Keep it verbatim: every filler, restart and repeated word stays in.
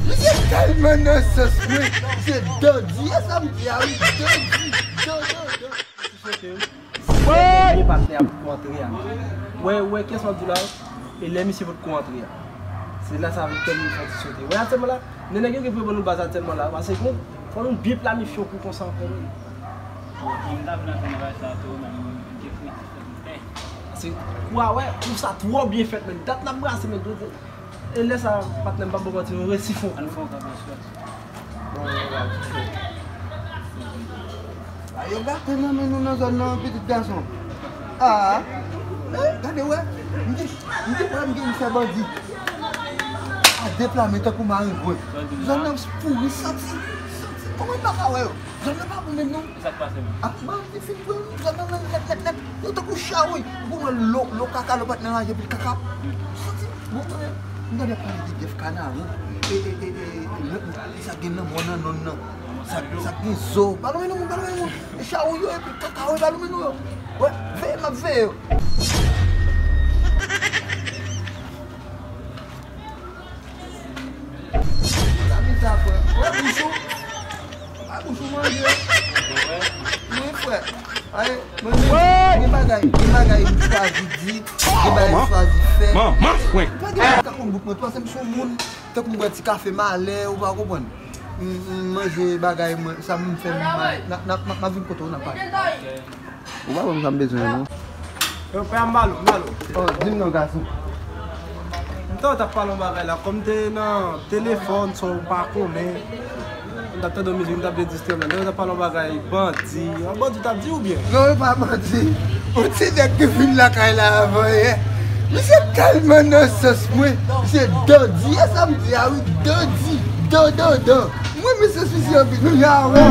Misye tèlman nan sans mwen. Se dandi, e sa m di a wi, dandi, dan, dan, dan. Misye sote wi. Lè patnè ap kontre a. Wè, wè, kès m ap di la, e lè misye potko antre a. Se la sa vin fè m fè ti sote. Wè, atèlman la, nèg yo gen pou yo ban nou baz atèlman la, paske fò nou byen planifye yon kou konsa ankò wi. Paske kou a, wè, kou sa twò byen fèt, men dat n ap brase, men dwe di. E lè sa, patnè m, p ap ba w manti, nou resi fon. Ann fè yon kanpe sou. Bon, bon, bon. A, yo gate nan men nou nan zòn nan, pitit gason. A, eh, gade, wè. M te, m te kwè m gen m fè bandi. A, deplame tankou marengwen. Zòn nan pouri, santi, santi. Kòman m pa ka wè yo? Zòn nan pa bon menm non. Sa k pase menm? A, bandi fin pran zòn nan nèt, nèt, nèt. Yo tankou chat wi. Ou konn wè lo, lo kaka, lo patnè raje pil kaka. Santi, bon, mwen, m gade pale de bèf kanari. E, e, e, e, e, sa gen nan bò nan nonm nan. Sa, sa gen zo. Balon men nou, balon men nou. E chat wi yo, epi kaka wi, balon men nou yo. Wè, veye, m ap veye yo. Sa bizarre, frè. Wè bouch ou. Wè bouch ou manje. Wi, frè. Ay, manje. Gen bagay, gen bagay m chwazi di, gen bagay m chwazi fè. Manman, mwen. Pa gen moun ka konn bout mwen, panse m se yon moun. Tankou m bwè ti kafe malè, ou pa konprann. M, m manje bagay mwen, sa m fè m mal. N a, n a, n a, n a vin kote w, n a pale. Ou pa ban m sa m bezwen an, non. Yo, pè a, m ba l ou, m ba l ou. Oh, di m non, gason. M ta w t ap pale yon bagay la, kòm m te nan telefòn, sa w pa konnen. M t ap tande yon mizik, m t ap vle distrè m la. Lè yo t ap pale yon bagay, bandi, yon bandi w t ap di oubyen? Non, e pa bandi. Yon ti nèg ki vin lakay la avan yè. Misye tèlman nan sans mwen. Misye dandi, e sa m di a wi, dandi, dan, dan, dan. Mwen, mesye sisi anpil, nou ya wè.